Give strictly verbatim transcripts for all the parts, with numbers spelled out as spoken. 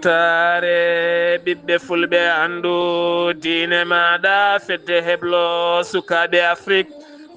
Taare ɓiɓɓe fulɓe, anndu diine maaɗa, fedde heblo sukaaɓe Afrik.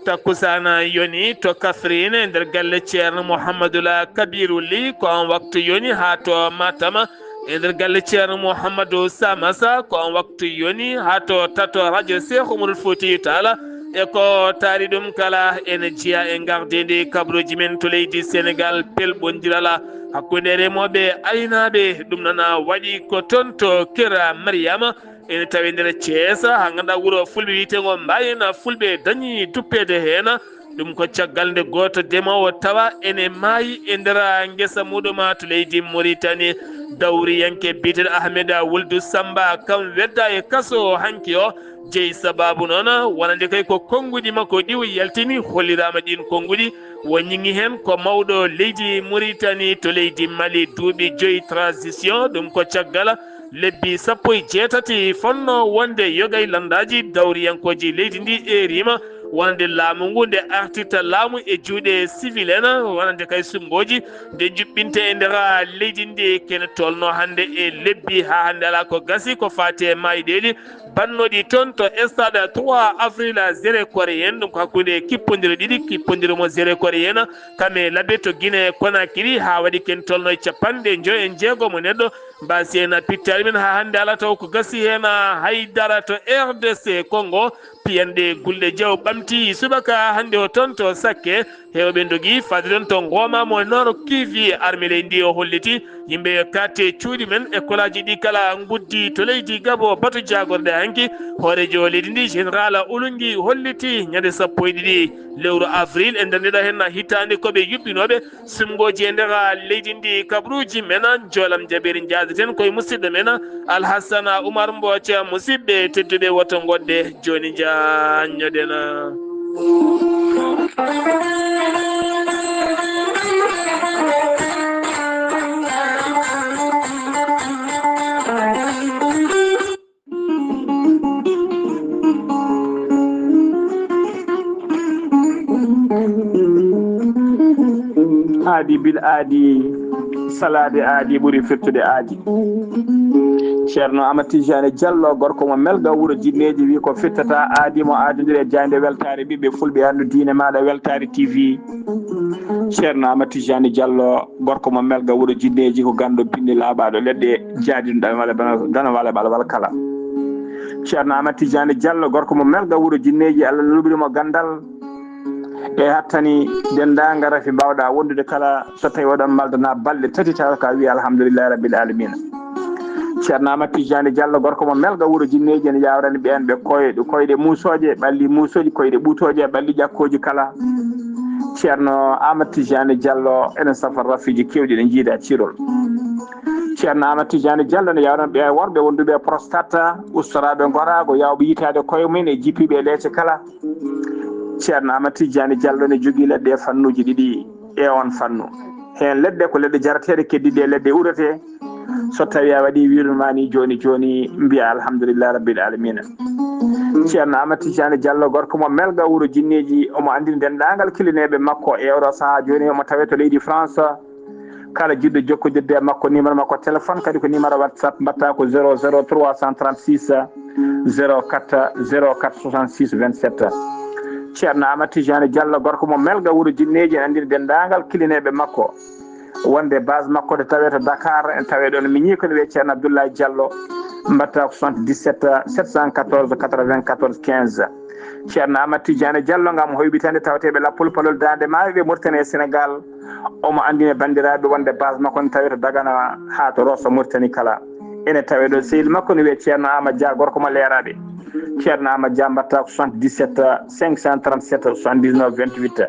Takkusaana yoni to Kafrine e nder galle Ceerno Muhammadul Kabiru Li, ko on waktu yoni haa to Matama e nder galle Ceerno Muhammadu Samasa, ko on waktu yoni haa to tato radio Cheikh Umarul Fouti Talla. E ko taari ɗum kala ene jeya e ngardiindi kabaruuji men to leydi Senegal, pelɓondiral hakkunde remooɓe, aynaaɓe. Ɗum noon waɗi ko toon to Kira Mariama, ene tawi nder Cees, haa ngannduɗaa wuro fulɓe wiyeteengo Mbayeen, fulɓe dañi duppeede heen. Ɗum ko caggal nde gooto demoowo tawa ene maayi e nder ngesa muuɗum to leydi Moritani. Dawriyanke biyeteeɗo Ahmed Wuldu Samba, kam wedda e kaso hanki o, jeyi sabaabu noon, wonande kay ko konnguɗi makko ɗi o yaltini, holliraama ɗiin konnguɗi. O ñiŋi heen ko mawɗo leydi Moritani to leydi Mali, duuɓi joyi transition, ɗum ko caggal lebbi sappo e jeetati fotnoo wonde yoga e lanndaaji, dawriyankooji leydi ndi eeriima wonande laamu ngu nde artirta laamu e juuɗe civil en, wonande kay suɓngooji nde juɓɓinte e nder leydi ndi, kene tolnoo hannde e lebbi, haa hannde alaa ko gasi ko faati e maayɗeeli bannooɗi toon to stade trois avril, Zéro Corée en, ɗum ko hakkunde kippondire ɗiɗi, kippondire mo Zéro Corée en kam e Labe to Guinée Conakry, haa waɗi ken tolnoo e capanɗe njoyo e jeego mo neɗɗo. Mbaasi en pittaali men haa hannde alaa taw ko gasi heen haydara to R D C Congo. Piyanɗe gulɗe jaw ɓamti subaka hannde o toon to Sakke. Heewɓe ndogi fadde ɗon to Ngooma mo Nord Kivi. Armée leydi ndi o holliti yimɓe yo kaatte cuuɗi men. Ekolaaji ɗi kala nguddii to leydi Gabo batu jaagorɗe hanki. Hooreejo leydi ndi, Général Oulungi, holliti ñande sappo e ɗiɗi lewru avril e nder ndeɗo heen hitaande ko ɓe yuɓɓinooɓe suɓngooji e nder leydi ndi, kabaruuji men. Njoolam jabeeri njaadaten koye musidɗo men Alhassana Oumar Mbooca. Musidɓe tedduɓe, woto ngoɗɗe jooni, njaanñoɗen. Aadi bil aadi, salaade aadi ɓuri firtude aadi. Ceerno Amadou Tidiane Diallo, gorko mo Melga, wuro Jinneeji, wi ko firtata aadi mo aadondiri e jaaynde weltaare ɓiɓɓe fulɓe, anndu diine maaɗa, Weltaare T V. Ceerno Amadou Tidiane Diallo, gorko mo Melga, wuro Jinneeji, ko ganndo binndi laaɓaaɗo leɗɗe, jaadiiɗo dana wala bana, dana wala bala wala kala. Ceerno Amadou Tidiane Diallo, gorko mo Melga, wuro Jinneeji, Allah luɓiri mo ganndal e hattani denndaangal rafi mbaawɗaa wondude kala, so tawii oɗon maldana balɗe tati, tawa ka wiya alhamdulillahi rabbil alamina. Ceerno Amadou Tidiane Diallo, gorko mo Melga, wuro Jinneeji, ene yaawrani ɓeen ɓe koyɗe, koyɗe muusooje, ɓalli muusooji, koyɗe ɓuutooje, ɓalli ƴakkooji kala. Ceerno Amadou Tidiane Diallo, ene safa rafiiji keewɗi ɗi njiida ciirol. Ceerno Amadou Tidiane Diallo ne yaawrani ɓe worɓe wonduɓe e prostate, ustoraaɓe ngoraago, yaawɓe yitaade koye mum e jippiiɓe e leece kala. Ceerno Amadou Tidiane Diallo ne jogii leɗɗe e fannuuji ɗiɗi e oon fannu. Heen leɗɗe ko leɗɗe jarateeɗe, keddiiɗe e leɗɗe uurete. So tawii a waɗii wirude ma ni jooni jooni, mbiya alhamdulillahi rabbil alamina. Ceerno Amadou Tidiane Diallo, gorko mo Melga, wuro Jinneeji, omo anndini denndaangal kilineeɓe makko e oɗo sahaa jooni, omo tawee to leydi France. Kala jiɗɗo jokkondirde e makko, numéro makko téléphone kadi ko numéro WhatsApp, mbaɗta ko zéro zéro trois cent trente-six zéro quatre zéro quatre soixante-six vingt-sept. Ceerno Amadou Tidiane Diallo, gorko mo Melga, wuro Jinneeji, ene anndini denndaangal kilineeɓe makko wonde base makko nde tawee to Dakar, ene tawee ɗoon miñii ko ne wiyee Ceerno Abdoulaye Diallo, mbaɗta ko soixante-dix-sept sept cent quatorze quatre-vingt-quatorze quinze. Ceerno Amadou Tidiane Diallo, ngam hoyɓitande tawateeɓe Lappol Palol Daande Maayo ɓe Mauritanie e Sénégal, omo anndina banndiraaɓe wonde base makko ne tawee to Dagana haa to Rosso Mauritanie kala. Ene tawee ɗo sehil makko ne wiyee Ceerno Amadou Dia, gorko mo Leeraaɓe. Ceerno Amadou Dia, mbaɗta ko soixante-dix-sept cinq cent trente-sept soixante-dix-neuf vingt-huit.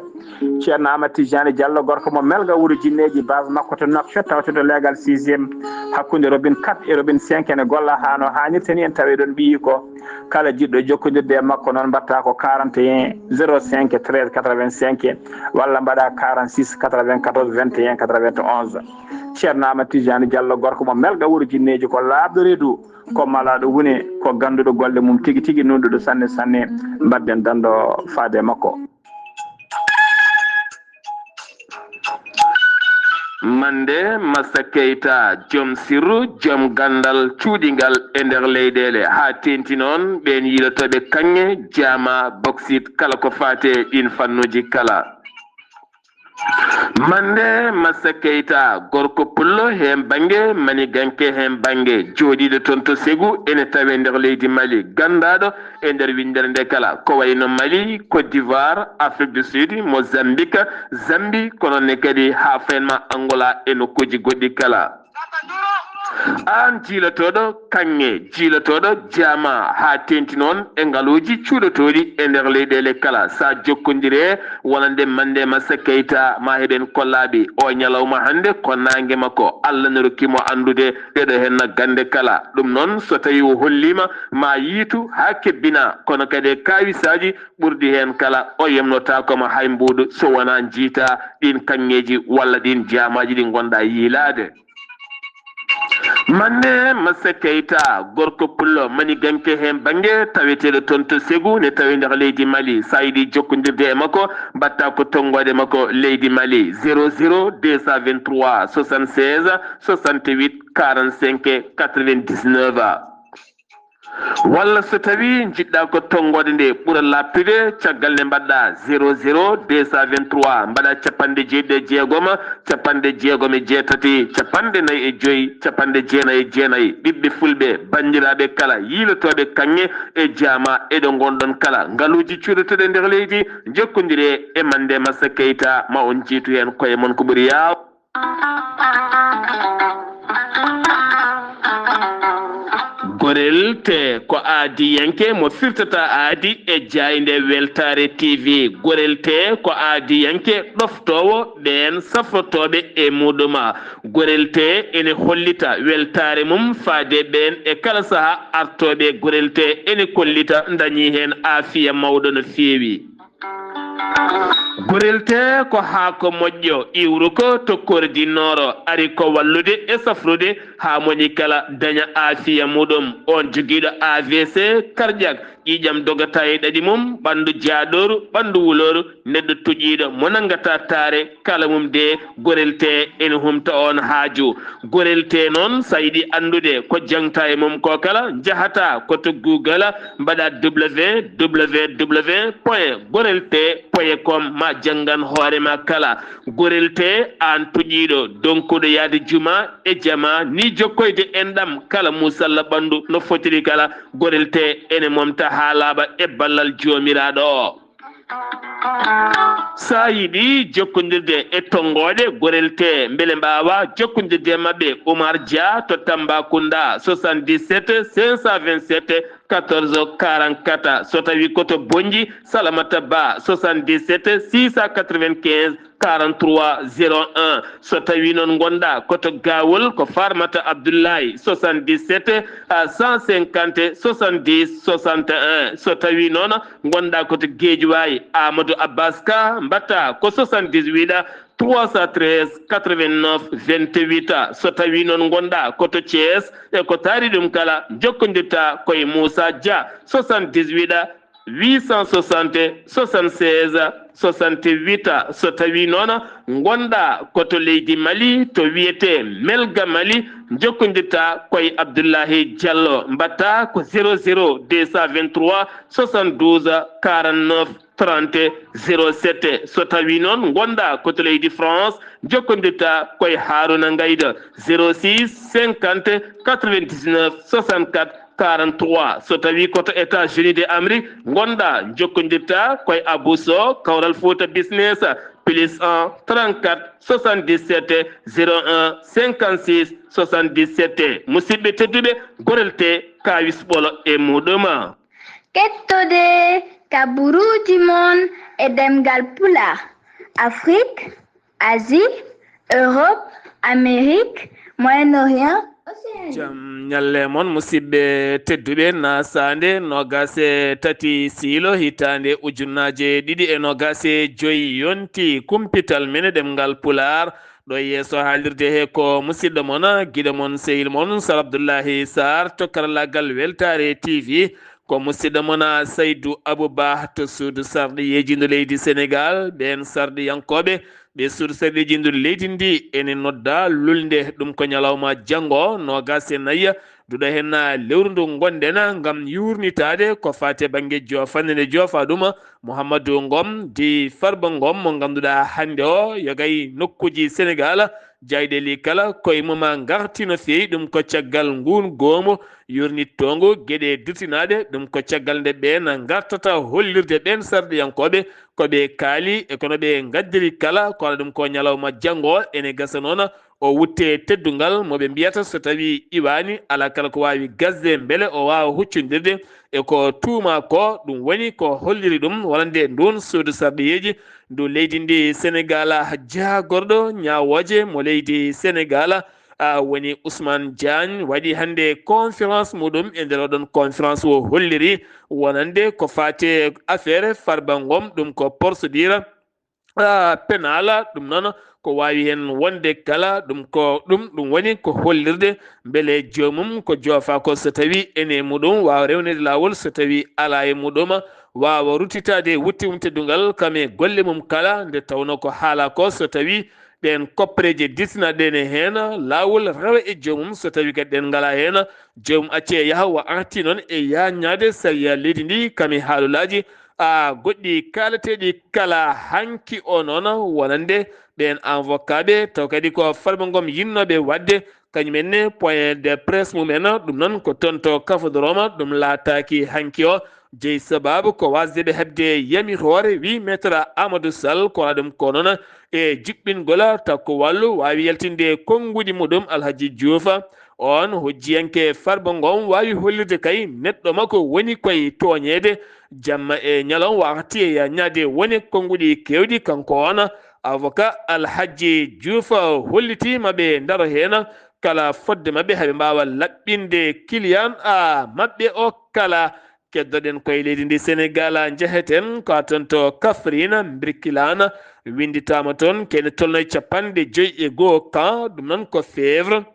Ceerno Amadou Tidiane Diallo, gorko mo Melga, wuro Jinneeji, base makko to Nouakchott, tawteeɗo leegal sixième, hakkunde robinet quatre e robinet cinq, ene golla haa no haanirta ni, ene tawee ɗoon ɓiyiiko. Kala jiɗɗo jokkondirde e makko noon, mbaɗta ko quarante et un zéro cinq treize quatre-vingt-cinq, walla mbaɗa quarante-six quatre-vingt-quatorze vingt et un quatre-vingt-onze. Ceerno Amadou Tidiane Diallo, gorko mo Melga, wuro Jinneeji, ko laaɓɗo reedu, ko malaaɗo wune, ko gannduɗo golle mum tigi tigi, nuunɗuɗo sanne sanne. Mbaɗden danndo faade e makko. Mande Massa Keita, joom sirru, joom ganndal cuuɗingal e nder leyɗeele, haa teeŋti noon ɓeen yiilotooɓe kaŋŋe, jaama, boksit, kala ko faati e ɗiin fannuuji kala. Mande Massa Keita, gorko pullo heen bannge, maniganke heen bannge, jooɗiiɗo toon to Segu, ene tawee nder leydi Mali, ganndaaɗo e nder winndere nde kala, ko wayno Mali, Côte d'Ivoire, Afrique du Sud, Mozambique, Zambie, kono ne kadi haa fenma Angola e nokkuuji goɗɗi kala. Aan jiilotooɗo kaŋŋe, jiilotooɗo jaama, haa teeŋti noon e ngaluuji cuuɗotooɗi e nder leyɗeele kala, so a jokkondire wonande Mande Massa Keita, ma heɓen kollaaɓe. O ñalawma hannde ko naange makko, Allah no rokki mo anndude ɗeɗo heen gannde kala. Ɗum noon, so tawii o holliima, ma yiitu haa kebbina, kono kadi e kaawisaaji ɓurɗi heen kala, o yemnotaako ma hay mbuuɗu so wonaa njiita ɗiin kaŋŋeeji walla ɗiin jaamaaji ɗi ngonɗaa yiilaade. Mande Massa Keita, gorko pullo, maniganke heen bannge, taweteeɗo toon to Segu, ne tawi nder leydi Mali. So a yiɗi jokkondirde e makko, mbaɗtaa ko tonngoode makko leydi Mali, zéro zéro deux cent vingt-trois soixante-seize soixante-huit quarante-cinq quatre-vingt-dix-neuf. Walla so tawii njiɗɗaa ko tonngoode nde ɓura laaɓtude, caggal nde mbaɗɗaa zéro zéro deux cent vingt-trois, mbaɗaa capanɗe jeeɗiɗi e jeegom, capanɗe jeegom e jeetati, capanɗe nayi e joy, capanɗe jeenayi e jeenayi. Ɓiɓɓe fulɓe, banndiraaɓe kala, yiilotooɓe kaŋŋe e jaama e ɗo ngonɗon kala, ngaluuji cuuɗotooɗi e nder leydi, njokkondiree e Mande Massa Keita, ma on njiitu heen koye mon ko ɓuri yaaw. Gorel Tee ko aadiyanke mo firtata aadi e jaaynde Weltaare T V. Gorel Tee ko aadiyanke ɗoftoowo ɓeen safrotooɓe e muɗum. Gorel Tee ene hollita weltaare mum faade ɓeen e kala sahaa artooɓe. Gorel Tee ene kollita ndañi heen aafiya mawɗo no feewi. Gorel Tee ko haako moƴƴo, iwruko to Kordi Nooro, ari ko wallude e safrude haa moni kala daña aafiya muɗum. On jogiiɗo A V C, karƴak, ƴiiƴam dogata e ɗaɗi mum, ɓanndu jaaɗooru, ɓanndu wulooru, neɗɗo tuƴiiɗo mo nanngataa taare, kala mum de Gorel Tee ene humta on haaju. Gorel Tee noon, so a yiɗi anndude ko jaŋta e mum ko kala, njahata ko to Google, mbaɗa W W W point gorel tee point com, ma janngan hoore ma kala. Gorel Tee, aan tuƴiiɗo, donkuɗo yahde juma e jama, ni jokkoyde enɗam kala muusalla ɓanndu no fotiri kala, Gorel Tee ene momta haa laaɓa e ballal Joomiraaɗo o. So a yiɗi jokkondirde e tonngooɗe Gorel Tee, mbele mbaawa jokkondirde e maɓɓe, Oumar Dia to Tambacounda, soixante-dix-sept cinq cent vingt-sept quatorze quarante-quatre. So tawii ko to Bonnji, Salamata Ba, soixante-dix-sept six cent quatre-vingt-quinze quarante-trois zéro un. So tawii noon ngonɗaa ko to Gawol, ko Farmata Abdoulaye, soixante-dix-sept à cent cinquante soixante-dix soixante et un. So tawii noon ngonɗaa ko to Guédiawaye, Amadou Abbas Ka, mbaɗtaa ko soixante-dix-huit trois cent treize quatre-vingt-neuf vingt-huit. So tawii noon ngonɗaa ko to Thiès e ko taari ɗum kala, njokkondirtaa ko e Moussa Dia, soixante-dix-huit huit cent soixante soixante-seize soixante-huit. So tawii noon ngonɗaa ko to leydi Mali, to wiyetee Melga Mali, njokkondirtaa ko e Abdoulahi Diallo, mbaɗtaa ko zéro zéro deux cent vingt-trois soixante-douze quarante-neuf trente zéro sept. So tawii noon ngonɗaa ko to leydi France, njokkondirtaa ko e Harouna Ngaïda, zéro six cinquante quatre-vingt-dix-neuf soixante-quatre quarante-trois. So tawii ko to États-Unis de Amérique ngonɗaa, njokkondirtaa ko e Abou Sow, Kawral Fouta Business, plus un trente-quatre soixante-dix-sept zéro un cinquante-six soixante-dix-sept. Musidɓe tedduɓe, Gorel Tee, kaawis ɓolo e muɗum. Kettode kaburuuji mon e ɗemngal Pulaar, Afrique, Asie, Europe, Amérique, Moyen-Orient, Océanie. Jam ñalle mon, musidɓe tedduɓe, nasaande noogaas e tati siilo hitaande ujunnaaje ɗiɗi e noogaas e joy yonti kumpital men e ɗemngal Pulaar. Ɗo yeeso haalirde he ko musidɗo mon, giɗo mon, sehil mon, Sar Abdullahi Sarr to karallaagal Weltaare T V. Ko musidɗo mon Saydu Abu Ba to suudu sarɗiyeeji ndu leydi Senegaal. Ɓeen sarɗiyankooɓe ɓe suudu sarɗiyeeji ndu leydi ndi ene nodda lulnde, ɗum ko ñalawma janngo noogas e nayi duɗo heen lewru ndu ngonɗen, ngam yuurnitaade ko faati e bannge joofande nde joofa ɗum Mouhamadou Ngom di Farba Ngom, mo ngannduɗaa hannde o yogay nokkuuji Senegaal jayɗeli kala koye mum a ngarti no feewi. Ɗum ko caggal nguun goomu yurnittoongu geɗe dirtinaaɗe. Ɗum ko caggal nde ɓeen ngartata hollirde ɓeen sarɗiyankooɓe ko ɓe kaali e kono ɓe ngaddiri kala. Kono ɗum ko ñalawma janngo ene gasa noon o wutte teddungal mo ɓe mbiyata so tawii iwaani, alaa kala ko waawi gasde mbele o waawa huccondirde e ko tuumaa ko. Ɗum woni ko holliri ɗum wonande nduun suudu sarɗiyeeji ndu leydi ndi Senegaal. Jaagorɗo ñaawooje mo leydi Senegaal, a, woni Ousmane Diagne, waɗi hannde conférence muɗum. E nder oɗon conférence o holliri wonande ko faati e affaire Farba Ngom, ɗum ko procédure, a, pénale, ɗum noon ko waawi heen wonde kala, ɗum ko ɗum, ɗum woni ko hollirde mbele joomum ko joofa ko so tawii ene e muɗum waawa rewneede laawol, so tawii alaa e muɗum waawa ruttitaade wutte mum teddungal kam e golle mum kala, nde tawnoo ko haala ko so tawii ɗeen koppereeje dirtinaaɗe ɗeen e heen laawol rewa e joomum, so tawii kadi ɗeen ngalaa heen joomum accee yaha. Wa arti noon e yaaññaade sariya leydi ndi kam e haalolaaji, a, goɗɗi kaalateeɗi kala. Hanki o noon wonande ɓeen avocat ɓe taw kadi ko Farba Ngom yinnooɓe waɗde kañum en ne point de presse mum en, ɗum noon ko toon to kafodoroma, ɗum laataaki hanki o jeyi sababu ko wasde ɓe heɓde yamitoore, wi maître Amadou Sall, ko wona ɗum ko noon e juɓɓingol takko wallu waawi yaltinde konnguɗi muɗum Alhaji Diouf. On hojjiyanke Farba Ngom waawi hollirde kay neɗɗo makko woni koye tooñeede jamma e ñalawma, wakati e yaaññaade woni konnguɗi keewɗi. Kanko on avocat Alhaji Diouf hollitiima ɓe ndaro heen kala fodde maɓɓe, haɓe mbaawa laɓɓinde client a maɓɓe o kala. Keddoɗen koye leydi ndi Senegaal, njeheten ko toon to Kaffrine, Birkilane, winnditaama toon ko ene tolnoo e capanɗe joyi e goo cas, ɗum noon ko fièvre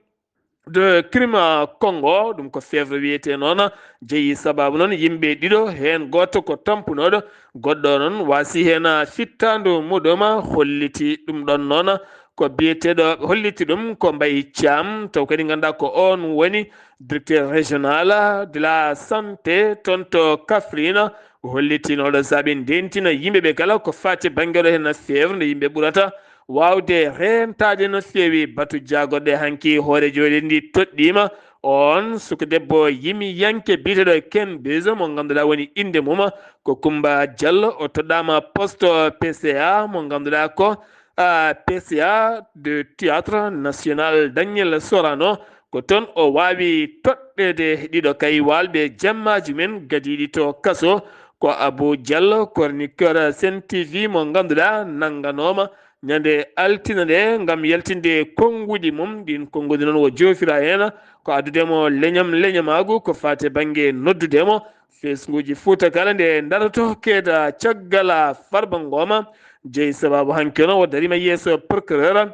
de crime Congo, ɗum ko fièvre wiyetee noon, jeyi sababu noon yimɓe ɗiɗo, heen gooto ko tampunooɗo, goɗɗo noon waasi heen fittaandu muɗum, holliti ɗum ɗoon noon ko biyeteeɗo, holliti ɗum ko Mbaye Thiam, taw kadi ngannduɗaa ko oon woni directeur régional de la santé toon to Kaffrine, hollitinooɗo saabe ndentina yimɓe ɓe kala ko faati bannge ɗo heen fièvre nde yimɓe ɓurata waawde reentaade no feewi. Batu jaagorɗe hanki hooreejo leydi ndi toɗɗiima. On suka debbo yimiyanke biyeteeɗo Ken Bezo mo ngannduɗaa woni innde mum ko Kumba Diallo. O toɗɗaama poste P C A mo ngannduɗaa ko, a, P C A de Théâtre National Daniel Sorano. Ko toon o waawi toɗɗeede ɗiɗo kay waalɓe jemmaaji men gadiiɗi to kaso. Ko Abou Diallo, chroniqueur Sen T V mo ngannduɗaa nannganooma ñande altine nde ngam yaltinde konnguɗi mum. Ɗiin konnguɗi noon o joofira heen ko addude mo leñam leñamaagu ko faati bannge noddude mo fesnguuji Fuuta kala nde ndaroto keeda caggal Farba Ngom. Jeyi sababu hanki o noon o dariima yeeso procureur.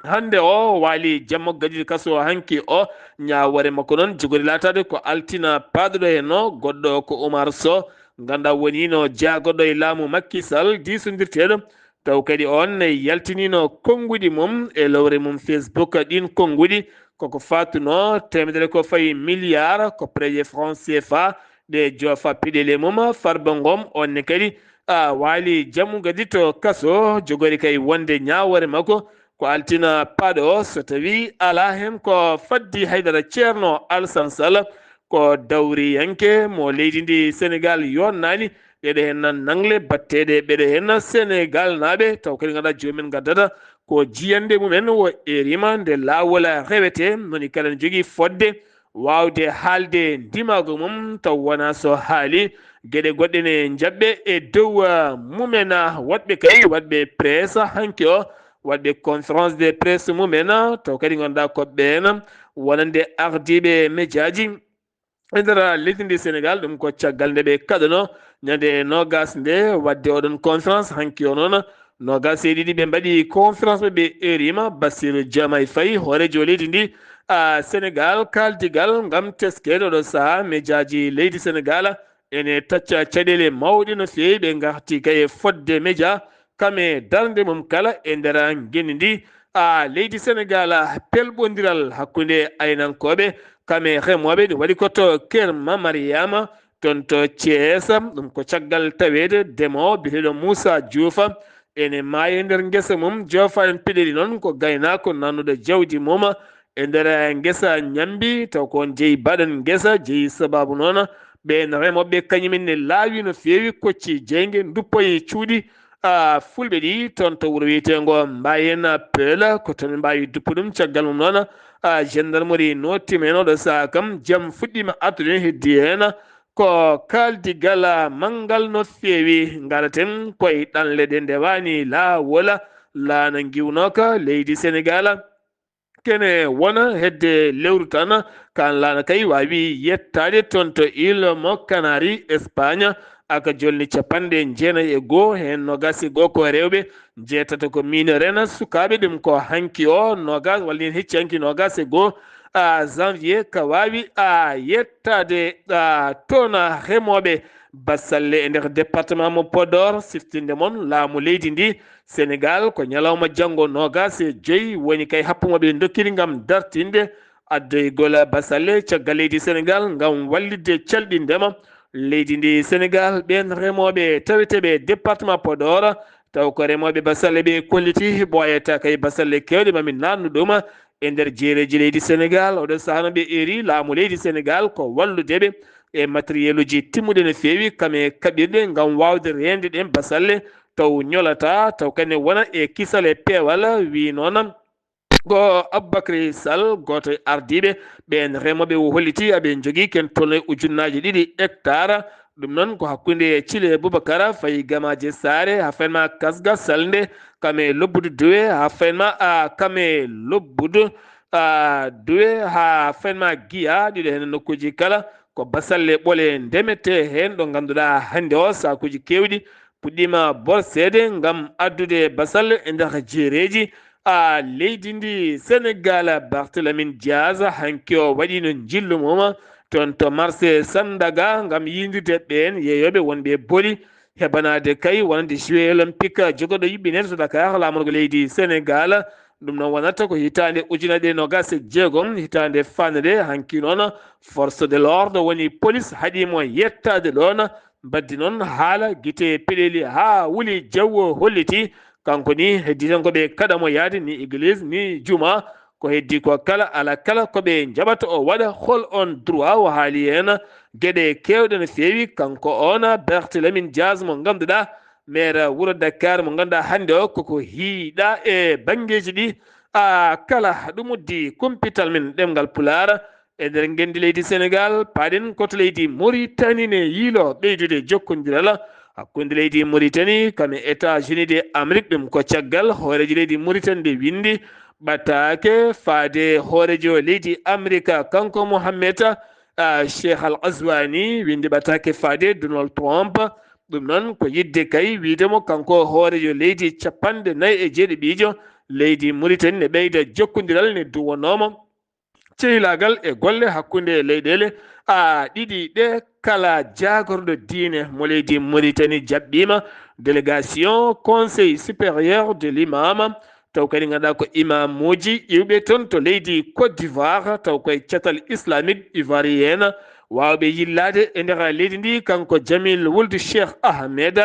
Hannde o waali jamma gadiiɗo kaso hanki o. Ñaawoore makko noon jogori laataade ko altina paaduɗo heen o, goɗɗo ko Oumar Sow, ngannduɗaa woniino jaagorɗo e laamu Macky Sall, diisondirteeɗo taw kadi on yaltiniino konnguɗi mum e lowre mum Facebook. Ɗiin konnguɗi koko faatunoo teemedere ko fayi milliard ko prêt franc C F A ɗe joofa piɗele mum. Farba Ngom on ne kadi a waali jamma gadiiɗo kaso, jogori kay wonde ñaawoore makko ko altina paaɗo o, so tawii alaa heen ko faddi haydara. Ceerno Alassane Sall ko dawriyanke mo leydi ndi Senegaal yonnaani. Ɓeɗo heen nan nangle batteɗe, ɓeɗo heen Senegaal naaɓe, taw kadi ngannduɗaa joomum en ngaddata ko jiyannde mum en o erima nde laawol rewete, moni kala ne jogii fodde waawde haalde ndimaagu mum taw wonaa so haali geɗe goɗɗe ne njaɓɓe e dow, ah, mum en, ah, waɗɓe kay, waɗɓe presse hanki o, waɗɓe conférence de presse mum en, ah, taw kadi ngannduɗaa ko ɓeen wonande ardiiɓe mejaaji e nder leydi ndi Senegaal. Ɗum ko caggal nde ɓe kaɗanoo ñande noogas nde waɗde oɗon conférence hanki o noon. Noogas e ɗiɗi ɓe mbaɗi conférence maɓɓe, ɓe erima Bassirou Diomaye Faye, hooreejo leydi ndi, a Senegal, kaaldigal ngam teskeede oɗo sahaa mejaaji leydi Senegal ene tacca caɗeele mawɗe no feewi. Ɓe ngarti kay e fodde meja kam e darnde mum kala e nder ngenndi ndi. A leydi Senegal, pelɓondiral hakkunde aynankooɓe kam e remooɓe, ɗum waɗi ko to Kerma Mariama, toon to Thiès. Ɗum ko caggal taweede ndemoowo biyeteeɗo Moussa Diouf ene maayi e nder ngesa mum. Joofa en peɗeli noon ko gaynaako nannuɗo jawdi mum e nder ngesa ñambi, taw ko on jeyi baɗan ngesa, jeyi sababu noon ɓeen remooɓe kañumen ne laawi no feewi, kocci jeynge, nduppoyi cuuɗi, a fulɓe ɗi toon to wuro wiyeteengo Mbayen Peul, ko toon ɓe mbaawi duppu ɗum. Caggal mum noon, a gendarmerie nootiima heen oɗo sahaa kam, jam fuɗɗiima artude heen, heddi heen ko kaaldigal manngal no feewi. Ngaraten koye ɗanle ɗe ndewaani laawol, laana ngiwnooka leydi Senegal. Kene wona hedde lewru tan, kaan laana kay waawi yettaade toon to Île mo Canari, Espagne, aka jolni capanɗe jeenayi e goo, heen noogaas e goo ko rewɓe, jeetato ko minereeɓe, sukaaɓe. Ɗum ko hanki o noogaas, walla heen hecci hanki noogaas e goo, a janvier, ka waawi a yettaade, a toona remooɓe basalle e nder département mo Podor. Siftinde mon laamu leydi ndi Senegal, ko ñalawma janngo noogaas e joy woni kay happu mo ɓe ndokkiri ngam dartinde addoygol basalle caggal leydi Senegal ngam wallitde calɗi ndema leydi ndi Senegal. Ɓeen remooɓe taweteeɓe département Podor, taw ko remooɓe basalle, ɓe kolliti ɓooyata kay basalle keewɗe, ma min naatnu ɗum e nder jeereeji leydi Senegal. Oɗo sahaa no ɓe eri laamu leydi Senegal ko wallude ɓe e matérieluji timmuɗi no feewi, kam e kaɓirɗe ngam waawde reende ɗeen basalle taw ñolata, taw kadi ne wona e kisal e peewal, wi noon ko Aboubacry Sall, gooto e ardiiɓe ɓeen remooɓe, o holliti aɓe njogii ken tolno e ujunnaaji ɗiɗi hectare. Ɗum noon ko hakkunde Thillé Boubacar, fayi Gamaaji Saare, haa fayi ma Kasga Salnde, kam e lobbudu Duwe, haa fayi ma, a, kam e lobbudu, a, Duwe, haa fayi ma Giya, ɗiɗo heen nokkuuji kala ko basalle ɓole ndemetee heen, ɗo ngannduɗaa hannde o saakuuji keewɗi puɗɗiima borseede ngam addude basalle e nder jeereeji, a, leydi ndi Senegal. Barthélémy Diaz hanki o waɗiino njillu mum toon to marché Sandaga ngam yiyndirde ɓeen yeeyooɓe wonɓe e boli heɓanaade kay wonande Jeux Olympiques jogorɗo yuɓɓineede to Dakar, laamorgo leydi Senegal. Ɗum noon wonata ko hitaande ujunere ɗiɗi e noogaas e jeegom, hitaande fannude. Hanki noon, force de l'ordre, woni police, haɗii mo yettaade ɗoon. Mbaddi noon haala gite peɗeli haa wuli jawwo holliti. Kanko ni, heddi tan ko ɓe kaɗa mo yaade ni église ni juma. Ko heddi ko kala, ala kala ko ɓe njaɓata o waɗa. Hol oon droit? O haali heen geɗe keewɗe no feewi. Kanko oon Barthélémy Diaz mo ngannduɗaa, maire wuro Dakar mo ngannduɗaa hannde o koko hiiɗa e banngeeji ɗi, a, kala. Ɗum uddi kumpital men ɗemngal Pulaar e nder ngenndi leydi Senegal. Paaɗen ko to leydi Mauritanie ne yiilo ɓeydude jokkondiral hakkunde leydi Mauritanie kam e États-Unis de Amérique. Ɗum ko caggal hooreejo leydi Mauritanie nde winndi ɓataake faade hooreejo leydi Amerika, kanko Mohamed, a, Cheikh Al Ghazouani, winndi ɓataake faade Donald Trump. Ɗum noon ko yiɗde kay wiyde mo kanko hooreejo leydi capanɗe nayi e jeeɗiɗiijo leydi Mauritanie ne ɓeyda jokkondiral ne duwanoo mo cehilaagal e golle hakkunde leyɗeele, a, ɗiɗi ɗe. Kala jaagorɗo diine mo leydi Mauritanie jaɓɓiima délégation Conseil supérieur de l'imam, taw kadi ngannduɗaa ko imamuuji iwɓe toon to leydi Côte d'Ivoire, taw koye catal islamique ivoirienne, waawɓe yillaade e nder leydi ndi, kanko Jamil Wuld Cheikh Ahmed,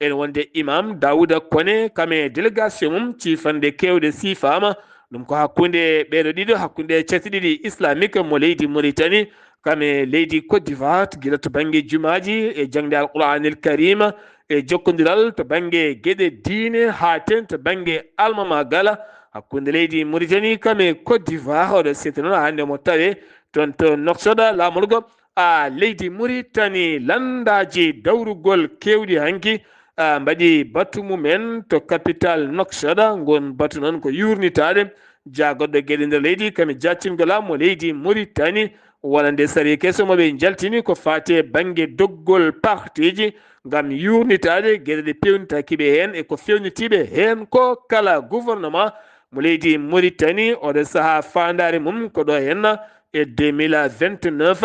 ene wonde imam Daouda Koné, kam e délégation mum, ciifanɗe keewɗe siifaama. Ɗum ko hakkunde ɓeeɗo ɗiɗo, hakkunde cate ɗiɗi islamique mo leydi Mauritanie, kam e leydi Côte d'Ivoire, gila to bannge jumaaji e jaŋde Alqur'aanil Kariima, e jokkondiral to bannge geɗe diine, haa ten to bannge almamaagal, hakkunde leydi Mauritanie kam e Côte d'Ivoire. Oɗo seeɗa noon hannde mo tawe toon to Nouakchott, laamorgo, a, leydi Mauritanie. Lanndaaji dawrugol keewɗi hanki, a, mbaɗi batu mumen to capital Nouakchott. Ngon batu noon ko yuurnitaade jaagorɗo geɗe nder leydi, kam e jaccingol laamu leydi Mauritanie. Wonande sariya keso mo ɓe njaltini ko faati e bannge doggol partiji ngam yuurnitaade geɗe ɗe peewnitaaki ɓe heen e ko feewnitiiɓe heen ko kala gouvernement mo leydi Mauritanie, oɗo sahaa faandaare mum ko ɗo henna e deux mille vingt-neuf.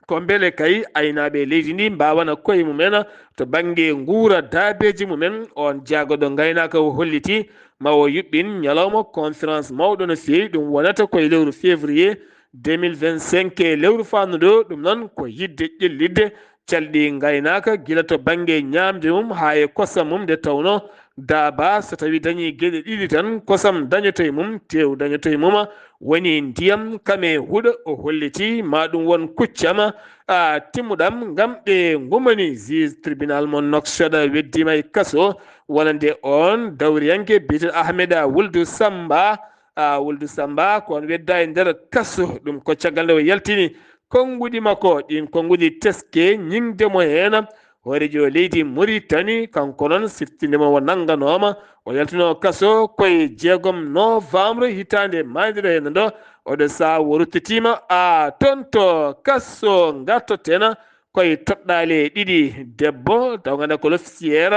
Ko mbele kay aynaaɓe leydi ndi mbaawana koye mumen to bannge nguura daabeeji mumen. On jaagoɗo ngaynaaka o holliti ma o yuɓɓin ñalawma conférence mawɗo no feewi, ɗum wonata koye lewru février deux mille vingt-cinq e lewru faandu ɗo. Ɗum noon ko yidde ƴellitde calɗi ngaynaaka gila to bannge ñaamde mum haa e kosam mum, nde tawnoo Daaba so tawii dañii geɗe ɗiɗi tan, kosam dañoto e mum, teew dañoto e mum, woni ndiyam kam e huɗo. O holliti ma ɗum won kuccam a timmuɗam ngam ɓe ngumani juge tribunal mo Nouakchott weddiima e kaso, wonande on dawriyanke biyeteeɗo Ahmeda Wuldu Samba. A Wuldu Samba ko on wedda e nder kaso, ɗum ko caggal nde o yaltini konnguɗi makko, ɗin konnguɗi teske ñiŋde mo heen. Hooreejo leydi Mauritanie, kanko noon, siftinde mo o nannganooma, o yaltino kaso koye jeegom novembre hitaande maayde ɗo heen ɗo. Oɗo sahaa o ruttitiima a toon to kaso ngartoten koye toɗɗaale ɗiɗi. Debbo taw ngannduɗaa ko l'officier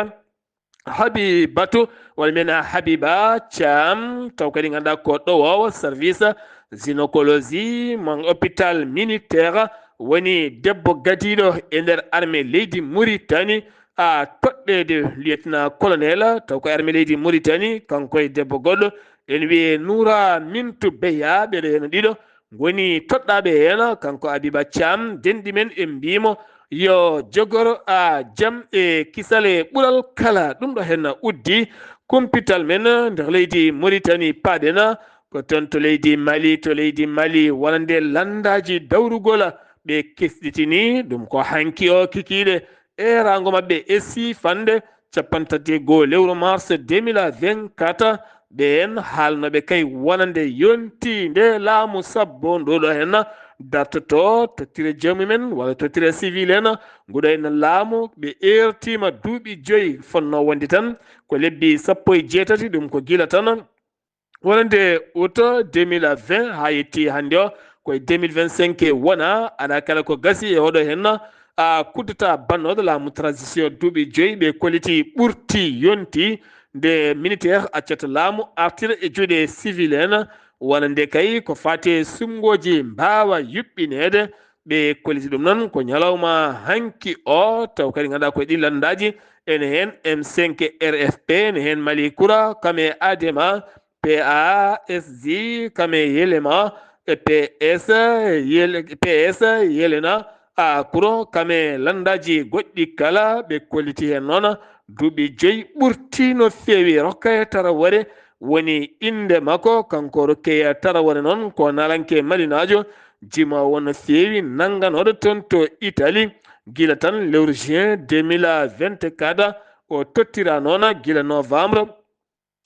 Habibatu, walla mbiyen Habiba Thiam, taw kadi ngannduɗaa ko ɗowoowo service gynécologie mo hôpital militaire, woni debbo gadiiɗo e nder armée leydi Mauritanie, a toɗɗeede lieutenant colonel, taw ko armée leydi Mauritanie, kanko e debbo goɗɗo, ene wiyee Noura Mintu Beya, ɓeɗo heen ɗiɗo ngoni toɗɗaaɓe heen, kanko Habiba Thiam, denɗi men en mbiimo yo jogoro a jam e kisal e ɓural kala. Ɗum ɗo heen uddi kumpital men nder leydi Mauritanie, paaɗen ko toon to leydi Mali. To leydi Mali, wonande lanndaaji dawrugol ɓe kesɗitini, ɗum ko hanki o kikiiɗe eeraango maɓɓe e siifande cappanɗe tati e goo lewru mars deux mille vingt-quatre, ɓeen haalnooɓe kay wonande yonti nde laamu sabbo ndu ɗo heen dartoto tottire joomumen walla tottire civil en, ngu ɗo heen laamu ɓe eertiima duuɓi joyi, fotnoo wonde tan ko lebbi sappo e jeetati, ɗum ko gila tan wonande août deux mille vingt haa yetti hannde o, ko e deux mille vingt-cinq wona, alaa kala ko gasi e oɗo heen a coup d'État bannooɗo laamu transition duuɓi joyi, ɓe kolliti ɓurti yonti nde militaire accata laamu artira e juuɗe civil en, wonande kay ko faati e suɓngooji mbaawa yuɓɓineede. Ɓe kolliti ɗum noon ko ñalawma hanki o, taw kadi ngannduɗaa ko e ɗin lanndaaji, ene heen M cinq R F P, ene heen Mali Kura, kam e Adema, P A S J, kam e Yelema, e P S, Yele-, P S Yelena, a Kuro, kam e lanndaaji goɗɗi kala, ɓe kolliti heen noon duuɓi joyi ɓurti no feewi. Rokhaya Traoré woni innde makko, kanko Rokhaya Traoré noon ko naalanke malinaajo, jimoowo no feewi, nannganooɗo toon to Italie, gila tan lewru juin deux mille vingt-quatre, o tottira noon gila novembre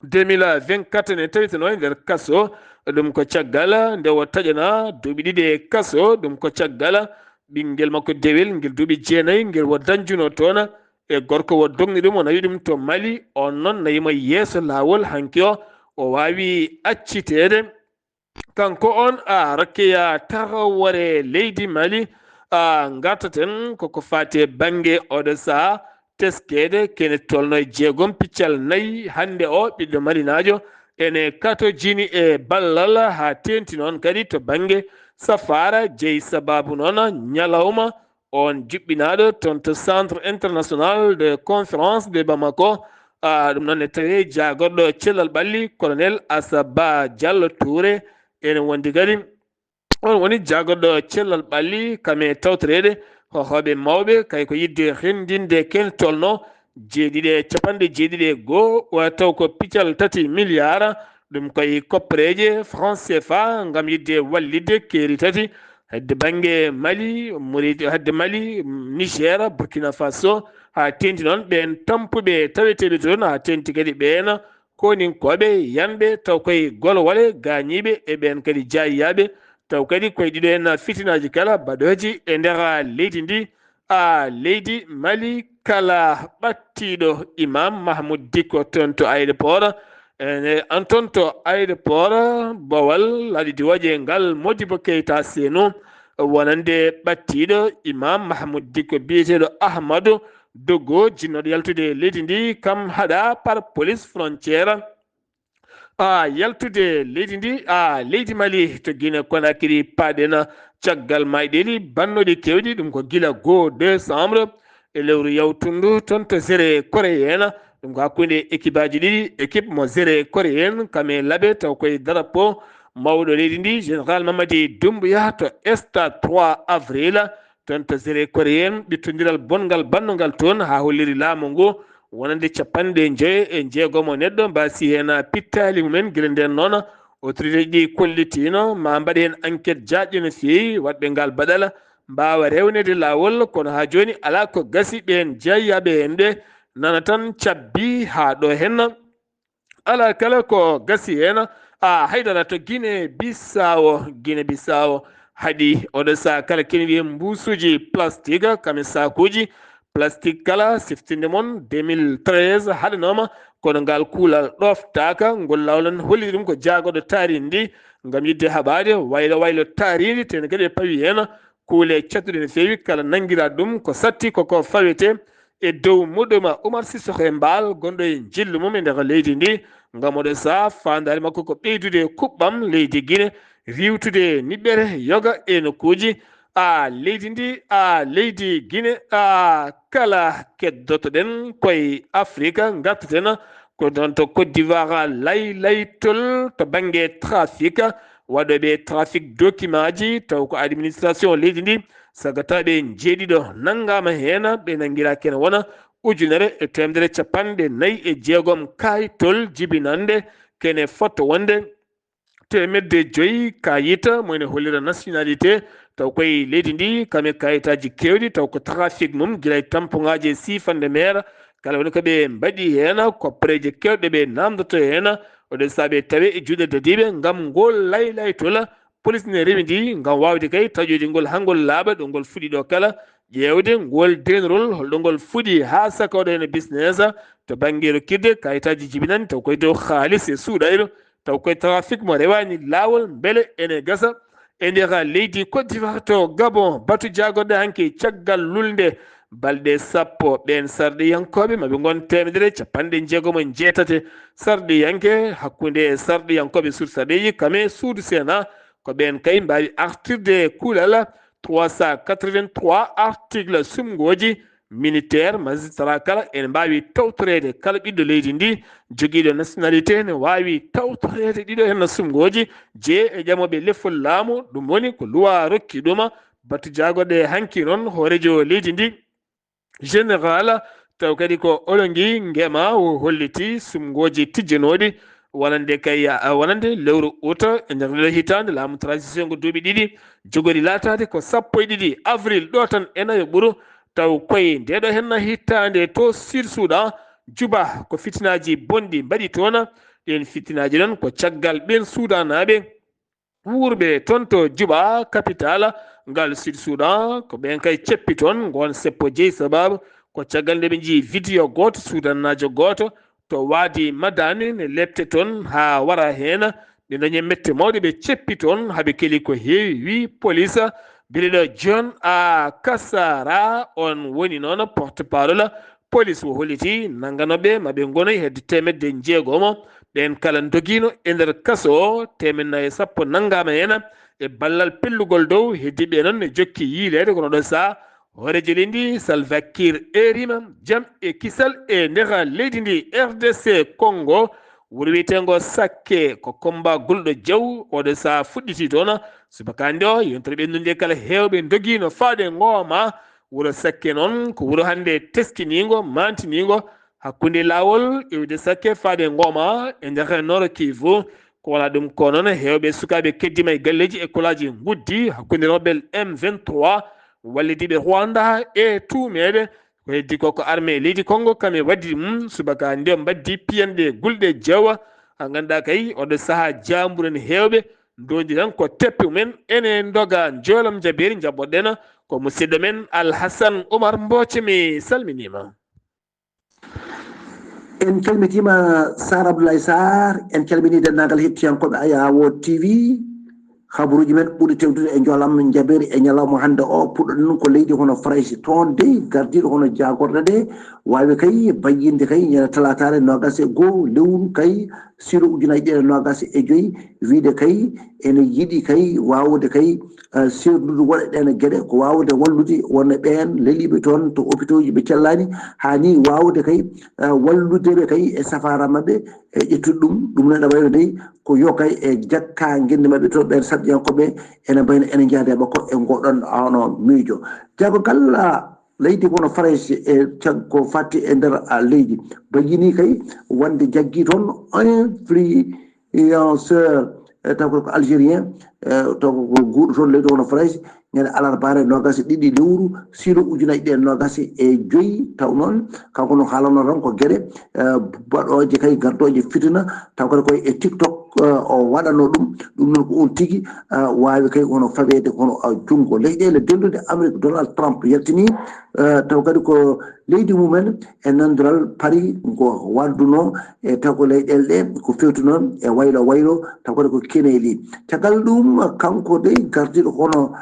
deux mille vingt-quatre ne tawiteno e nder kaso. Ɗum ko caggal nde o taƴana duuɓi ɗiɗi e kaso. Ɗum ko caggal ɓinngel makko dewel ngel duuɓi jeenayi ngel o dañjuno toon e gorko o dogni ɗum, o nawi ɗum to Mali. On noon nayimo yeeso laawol hanki o, o waawi acciteede. Kanko on, a, Rokhaya Traoré leydi Mali, a, ngartaten koko faati e bannge oɗo sahaa teskeede kene tolno e jeegom piccal nayi. Hannde o ɓiɗɗo malinaajo ene katojini e ballal haa teenti noon kadi to bannge safaara jeyi sabaabu noon ñalawma on juɓɓinaaɗo toon to Centre International de Conférence de Bamako. A, ɗum noon ne tawee jaagorɗo cellal ɓalli, Colonel Asaba Diallo Touré, ene wondi kadi. On woni jaagorɗo cellal ɓalli, kam e tawtoreede hohooɓe mawɓe, kay ko yiɗde renndinde ken tolno jeeɗiɗi e capanɗe jeeɗiɗi e goo, wata taw ko pical tati miliyaar, ɗum koye koppareeje France C F A, ngam yiɗde wallitde keeri tati, hedde bannge Mali, Murid-, hedde Mali, Niger, Burkina Faso, haa teenti noon ɓeen tampuɓe taweteeɓe toon, haa teenti kadi ɓeen kooninkooɓe yanɓe, taw koye golwole gaañiiɓe e ɓeen kadi jaayiyaaɓe, taw kadi koye ɗiɗo en fitinaaji kala baɗooji e nder leydi ndi. A, leydi Mali kala ɓattiiɗo Imam Mahmoud Dicko toon to aéroport, ene an toon to aéroport Bawal, laaɗi diwaaji e ngal Modibo Keita Seno, wonande ɓattiiɗo Imam Mahmoud Dicko biyeteeɗo Ahmadu Dogo, jinnooɗo yaltude e leydi ndi, kam haɗa par police frontière. A yaltude leydi ndi, a leydi Mali, to Guinée Conakry paaɗen caggal mayɗeeli bannoɗi keewɗi, ɗum ko gila goo décembre e lewru yawtundu toon to Zéré Coréen. Ɗum ko hakkunde équipe aji ɗiɗi, équipe mo Zéré Coréen kam e Labe, taw koye darapo mawɗo leydi ndi, Général Mamadi Doumbouya, to stade trois avril, toon to Zéré Coréen, ɓittondiral bonngal bannongal toon haa holliri laamu ngu wonande capanɗe njoyo e jeegom o neɗɗo mbaasi heen pittaali mumen. Gila ndeen noon, autorité ji ɗi kollitiino ma mbaɗ heen enquête jaajɗo no feewi, waɗɓe ngal baɗal mbaawa rewneede laawol, kono haa jooni alaa ko gasi. Ɓeen jeeyaaɓe heen ɓe nana tan cabbi haa ɗo heen. Alaa kala ko gasi heen. A haydara to Guinée Bissau, Guinée Bissau haɗi oɗo saha kala kene wiyee mbuusuuji plastique, kam e saakuuji plastique kala, siftinde mon deux mille treize haɗanooma, kono ngal kuulal ɗoftaaka. Ngol laawol en holliri ɗum ko jaagorɗo taariindi ndi ngam yiɗde haɓaade waylo waylo taariindi, tene kadi ɓe pawi heen kuule cattuɗe no feewi. Kala nanngiraa ɗum ko satti koko fawetee e dow muɗɗum Oumar Sissoko Embaló, gonɗo e njillu mum e nder leydi ndi, ngam oɗo saha faandaare makko ko ɓeydude kuɓɓam leydi Guinée, riiwtude niɓɓere yoga e nokkuuji. A leydi ndi, a leydi Guinée, a kala keddotoɗen koye Afrique, ngarteten ko ɗoon to Côte d'Ivoire, laylaytol to bannge trafic, waɗooɓe trafic document ji, taw ko administration leydi ndi, sagataaɓe njeeɗiɗo nanngaama heen, ɓe nanngiraa kene wona ujunere e teemedere capanɗe nayi e jeegom kaayitol jibinannde, kene fotto wonde teemedde joyi kaayita mo ene hollira nationalité, taw koye leydi ndi kam e kaayitaaji keewɗi, taw ko trafic mum gila e tampoŋaaji e siifannde meere, kala woni ko ɓe mbaɗi heen, koppareeje keewɗe ɓe naamndoto heen. Oɗo saha ɓe tawe e juuɗe dadiiɓe ngam ngol laylaytol. Polis ne rewi ndi ngam waawde kay taƴoyde ngol haa ngol laaɓa ɗo ngol fuɗi ɗo kala, ƴeewde ngol deenorol, holɗo ngol fuɗi haa saka waɗa heen business to bannge rokkirde kayitaaji jibinani, taw koye dow haalis e suuɗayɗo, taw koye trafic mo rewaani laawol, mbele ene gasa e nder leydi Côte d'Ivoire to Gabon. Batu jaagorɗe hanki caggal lulnde balɗe sappo, ɓeen sarɗiyankooɓe maɓe ngon teemedere capanɗe jeegom e jeetati sarɗiyanke hakkunde sarɗiyankooɓe suudu sarɗeeji kam e suudu Sénat, ko ɓeen kay mbaawi artirde kuulal trois cent quatre-vingt-trois article sumngooji militaire, magistrat kala ene mbaawi tawtoreede, kala ɓiɗɗo leydi ndi jogiiɗo nationalité ne waawi tawtoreede ɗiɗo heen sumngooji, jeye e ƴamooɓe lefol laamu. Ɗum woni ko luwa rokki ɗuma. Batu jaagorɗe hanki noon hooreejo leydi ndi, général, taw kadi ko Olongi Ngema, o holliti sumngooji tijjanooɗi wonande kay, a, wonande lewru uta e nder nde hitaande laamu transition ngo duuɓi ɗiɗi, jogori laataade ko sappo e ɗiɗi avril ɗo tan e nayo ɓuru, taw koye nde ɗo henna hitaande to Sud Soudan, Juba, ko fitinaaji bonɗi mbaɗi toon. Ɗeen fitinaaji noon ko caggal ɓeen Suudanaaɓe wuurɓe toon to Juba, capitale ngal Sud Soudan, ko ɓeen kay ceppi toon ngoon seppo jeyi sababu ko caggal nde ɓe njii video gooto Suudannaajo gooto to Waadi Madani ne lepte toon haa wara heen. Ɓe dañi mette mawɗe, ɓe ceppi toon haa ɓe keli ko heewi, wii polis. Bileɗo John A Kasara, on woni noon porte parole polis, o holliti nannganooɓe ma ɓe ngonoy hedde teemedde jeegomo. Ɓeen kala ndogiino e nder kaso o, teemen nayi e sappo nanngaama heen e ballal pellugol dow, heddiiɓe noon ne jokki yiileede, kono ɗo saha hooreejo leydi ndi Salva Kiir eerima jam e kisal e nder leydi ndi R D C Congo. Wuro wiyeteengo Sakke ko Komba Gulɗo Jaw oɗo saha fuɗɗiti toon. Subaka hannde o, yontere ɓennunde kala heewɓe ndogiino faade ngooma. Wuro Sakke noon ko wuro hannde teskiniingo, maantiniingo hakkunde laawol iwde Sakke faade ngooma e nder Nord Kivu. Ko wonaa ɗum ko noon, heewɓe sukaaɓe keddiima e galleeji e kolaaji nguddi hakkunde rebel M vingt-trois wallidiiɓe Rwanda e tuumeede. Ko heddi ko, ko armée leydi Congo kam e waddi mum subaka hannde o mbaddi piyanɗe gulɗe jeewa. Haa ngannduɗaa kay oɗo saha jaamburen heewɓe ndoondi tan ko teppe mumen. Ene ndoga njoolam jabeeri njaɓɓoɗen ko musidɗo men Alhasan Oumar Mbooce, mi salminiima. En calmitiima Sar Abdoulaye Sarr, en calminii denndaangal hettiyankooɓe Ayawo T V. Habaruuji men ɓuri tewtude e njoolam jabeeri e ñalawma hannde o, puɗɗoɗen ko leydi hono Farayse. Toon dey gardiiɗo hono jaagorɗe ɗe waawi kay bayyinde kay ñande talaataare noogas e goo lewru kay silo ujunaaji ɗiɗi e noogaas e joyi, wiide kay ene yiɗi kay waawude kay seerndude woɗɗe ɗeen e geɗe, ko waawude wallude wonɓe ɓeen leliiɓe toon to opitooji ɓe cellaani, haa nii waawude kay wallude ɓe kay e safaara maɓɓe e ƴettude ɗum. Ɗum noon ene wayno dey ko yo kay e jakka ngenndi maɓɓe to ɓeen sarɗiyankooɓe ene mbayno ene njahda e makko e ngoɗon hono miijo. Jaago kala leydi kono Farayse e ko fatti e nder leydi bayyini kay wonde jaggii toon influenceur e taw ko algérien, taw ko guurɗo toon leydi kono Farayse, ñande alarbaare noogaas e ɗiɗi lewru silo ujunaaji ɗiɗi e noogaas e joyi. Taw noon kanko no haalano tan ko geɗe baɗooje kay gardooje fitina, taw kadi koye e TikTok o waɗano ɗum. Ɗum noon ko on tigi waawi kay hono faweede hono junngo. Leyɗeele denndude Amérique, Donald Trump yaltini taw kadi ko leydi mumen e nandiral Paris ngo wadduno e taw ko leyɗeele ɗe ko fewtuno e waylo waylo, taw kadi ko keneeli. Caggal ɗum kanko dey gardiiɗo hono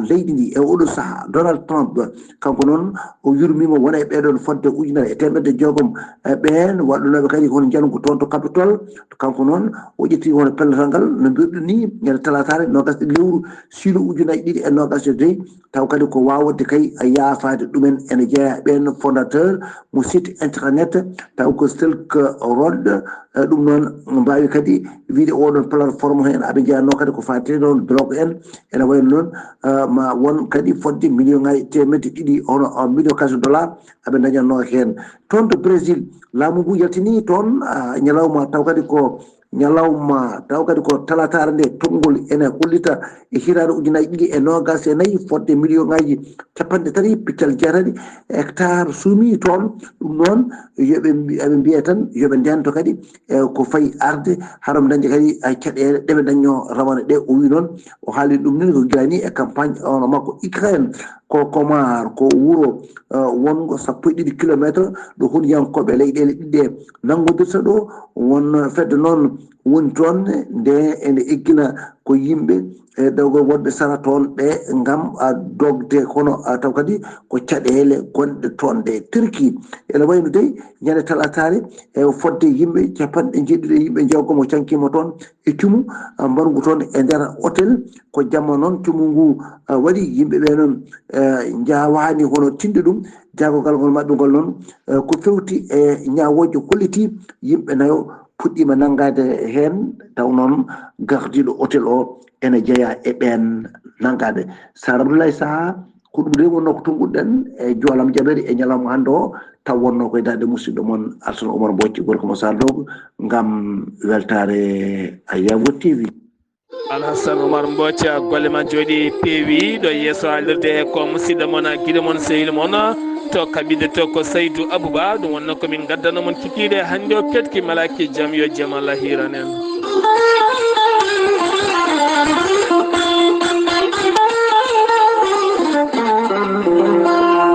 leydi ndi e oɗo saha, Donald Trump, kanko noon o yurmiima wona e ɓeɗon fodde ujunere e teemedde jeegom e ɓeen waɗɗunooɓe kadi hono njangu toon to Capitole. Kanko noon o ƴetti hono pelletal ngal no mbiruɗen ni ñande talaataare noogaas e ɗiɗi lewru silo ujunaaji ɗiɗi e noogaas e joyi, taw kadi ko waawde kay yaafaade ɗumen ene jeyaa ɓeen fondateur mo site internet taw ko Silk Road. Ɗum noon mbaawi kadi wiide oɗon plateforme heen aɓe njeyanno kadi ko faati noon blog en ene wayno noon ma won kadi fodde million ngaji teemedde ɗiɗi hono million kaso dollar aɓe dañatno heen. Toon to Brésil laamu ngu yaltini toon ñalawma taw kadi ko ñalawma taw kadi ko talataare nde tonngol ene hollita e hitaande ujunaaji ɗiɗi e noogaas e nayi fodde million ngaji capanɗe tati piccal jeetati hectare suumi toon. Ɗum noon yoɓe aɓe mbiya tan yoɓe ndento kadi e ko fayi arde haɗa ɓe dañde kadi caɗeele ɗeɓe dañno rawane ɗe. O wi noon o haali ɗum ni ko gila ni e campagne ono makko Ukraine ko Komar ko wuro wonngo sappo e ɗiɗi kilometre ɗo huniyankooɓe leyɗeele ɗiɗɗe nanngodirta ɗo. Won fedde noon woni toon nde ene eggina ko yimɓe e ɗowgol wonɓe sara toon ɓe ngam dogde kono taw kadi ko caɗeele gonɗe toon ɗe Turki. Ene wayno dey ñande talataare e fodde yimɓe capanɗe jeeɗiɗi e yimɓe jeegom o cankima toon e cumu mbaɗngu toon e nder hôtel. Ko jamma noon cumu ngu waɗi yimɓe ɓe noon njawaani hono tinde ɗum. Jaagogal ngol maɓɓe ngol noon ko fewti e ñaawooje holliti yimɓe nayo puɗɗiima nanngaade heen taw noon gardiiɗo hôtel o ene jeyaa e ɓeen nanngaaɓe. Sar Abdoulaye Saha ko ɗum de wonnoo ko tunnguɗen e joolam jaɓeede e ñalawma hannde o taw wonnoo koye daande musidɗo mon Alsan Oumar Mbocc gorko mo Sardogo ngam weltaare Ayabo T V. Alhassan Oumar Mbocca golle ma jooɗi peewi ɗo yeeso haalirde ko musidɗo mon giɗo mon sehil mon to kaɓide to ko Saydou Abouba. Ɗum wonno komin gaddano mon kikiɗe hannde o ketki malaki jam yo jam Allah hiran en.